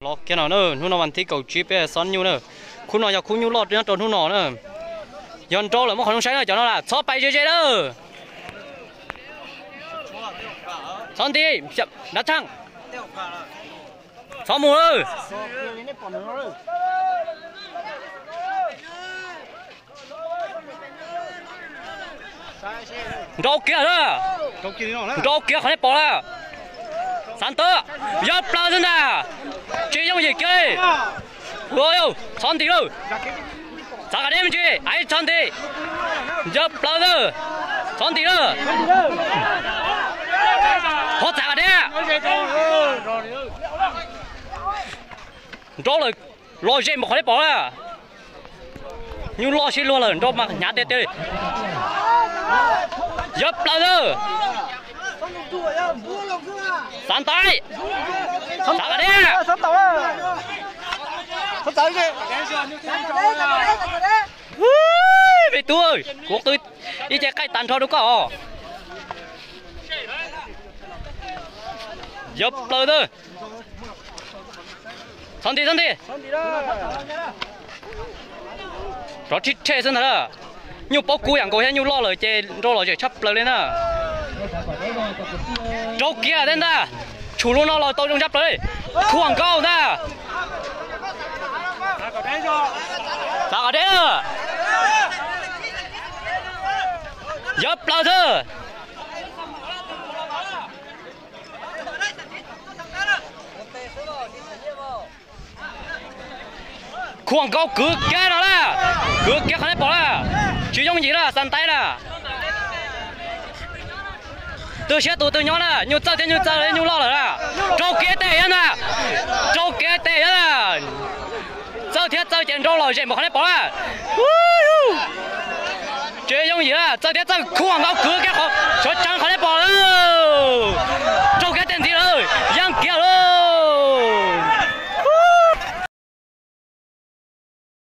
Los kiag no na, hnub no vas thib kaum tsib peb xob nyuj na. Khub no yog khub nyuj loj nyob rau hnub no na. Yog nrau lawm muab qhov zoo saib na, cov no las txhob pais ze ze na. Txhob nti, dab thaj. Txhob mus. Nrau kiag na. Nrau kiag qhov nej pom na. Xav tawb, yog plaws xwb ntag. Tsis yooj yim kiag li. Ua yau, txhob nti lawm. Txav qhov deb me ntsis, ais txhob nti. Yog plaws xwb. Txhob nti lawm. Qhov txav qhov deb. Nrau lawm, los ze npaum qhov nej pom na. Nyuj loj sib luag lawm, nrau mas hnyav tiag tiag li. Yog plaws xwb. Xav ntais. Xav qhov deb. Me tub, kuv qw ib ce qaij tas nrho rau koj os. Yog plaws xwb. Txhob nti, txhob nti. Rov rhib rhe xwb ntag na. Nyuj paub kub yam nkaus thiab, nyuj loj lawm ces nrau lom zem tshaj plaws li na. Rau kiag thiab ntag. Tshum lub no los tau zoo tshaj plaws li. Khuam nkaus ntag. Xav qhov deb. Yog plaws xwb. Khuam nkaus kwv kiag no na. Kwv kiag qhov nej pom na. Tsis yooj yim na, xav ntais na. Twb siab tus twg nyob na, nyuj txawj thiab nyuj txawj, nyuj loj lawm na. Rau kiag tej thiab na. Rau kiag tej thiab na. Txawj thiab txawj ces nrau lom zem npaum qhov nej pom na. Tsis yooj yim na, txawj thiab txawj, khuam nkaus kwv kiag qhov, sawv tsees qhov nej pom na.